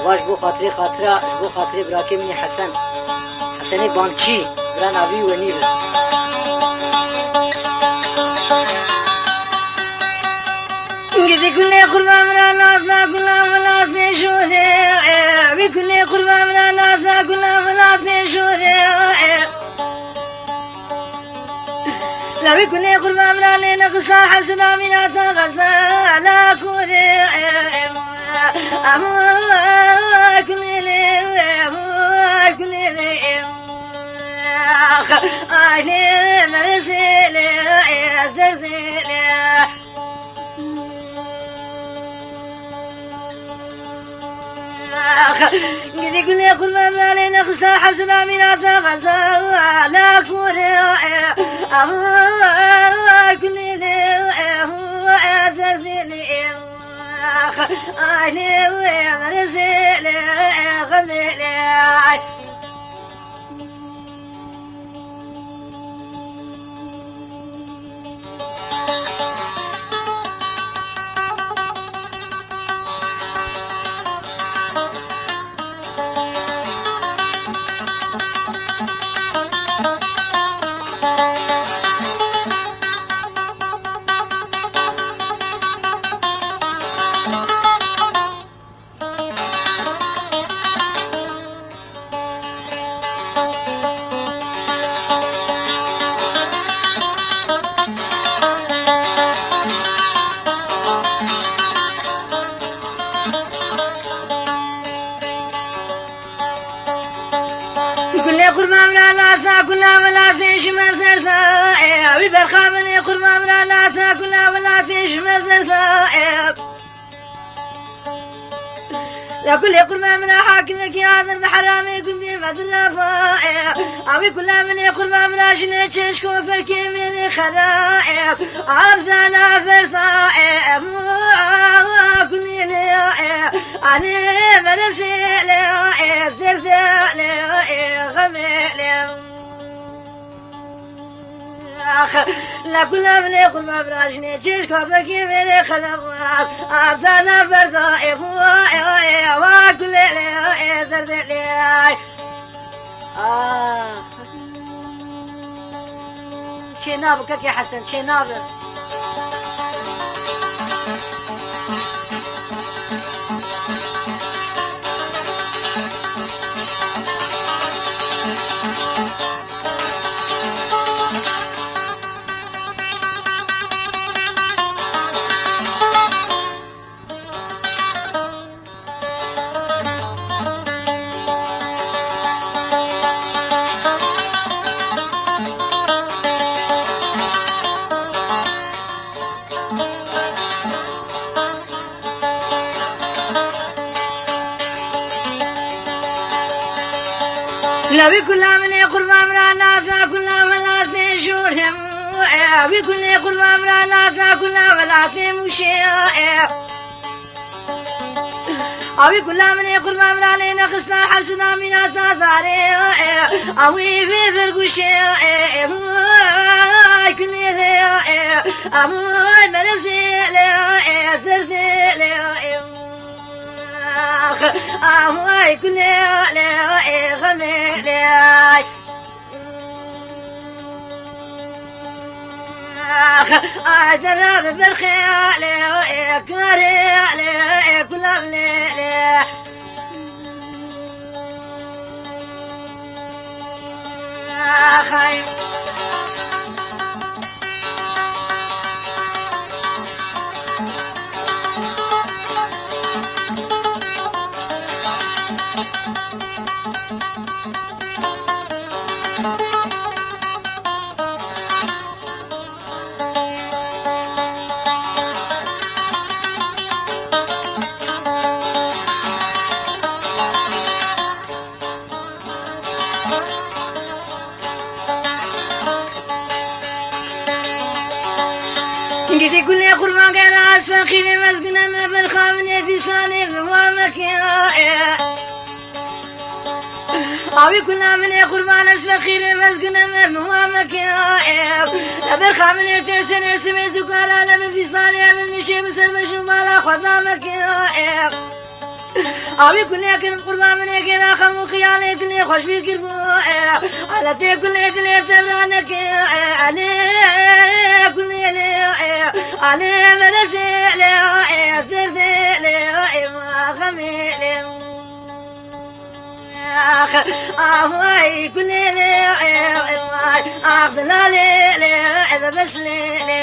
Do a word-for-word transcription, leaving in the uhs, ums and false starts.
Va ji bo xatirê xatira, ji bo xatirê birakê min ê Hesen. Hesenê Bamçî, bira navî wenî bi. Gidî kulê qurban vira naz na gula vilatê şûrê. Wî kulê qurban vira naz na gula vilatê şûrê. Lawî kulê qurban vira lê nexista hesina mînata xezala kurê. Ama kulê lê, ama kulê lê. Ax, ax lê, meresê lê, derdê lê. Gidî gulê qurban vira lê nexista hesina mînata xezala kurê. Ama kulê lê, derdê lê. Ax, ax lê, meresê lê, xemê lê. Gulê qurban vira nasa, gula vilatê ji me zerda, e, wî berxa min ê qurban vira nasa, gula vilatê ji me zerda, e. La kulê qurban min a hakimekî hazir di heramê gundê me di lava, e. Awî kula min ê qurban min a jinê çeşko pekê mêrê xera, e. Avdana verda, e. Kulê lê, e. Anê meresê lê, e. Derdê lê, e. Xemê lê. Ax, la gula min ê xurma vira jinê çêşka bekê mêrê xelef. Avdana verda ê xwa, ê, ê, wa gulê lê, ê, derdê lê. Ax. Çê nabe kekê Hesen, çê nabe. La wî kula min ê qurban vira nasa kula welatê şûrê. Wî kulê qurban vira nasa kula welatê Mûşê. Awî kula min ê qurban vira lê nexista hesina mîna zazarê. Awî vê zirguşê. Ay kulê lê. Amay meresê lê. Zerdê lê. Ax, amay kulê lê. Xemê lê. Ax, ay dera bi berxê lê, ê karê lê, ê gulam lê lê. Ax, ay. Feqîrê mezgûne me berxavinê dîsanê bi wa meke. Awî kuna min ê qurban ez feqîrê mezgûne me bi wa meke. Berxavinê tê serê simê zûkara ne min fîstanê min nişê min ser beşû mala xweda meke. Awî kulê kirim qurban min ê gêra xem û xiyalê dilê xweş bîr kiribû. Alê tê kulê dilê tevraneke. Alê kulê lê. Alê veresê lê. Derdê lê. Ma xemê lê. Ax, ax, vay kulê lê. Vay, ax, dilalê lê. Debes lê lê.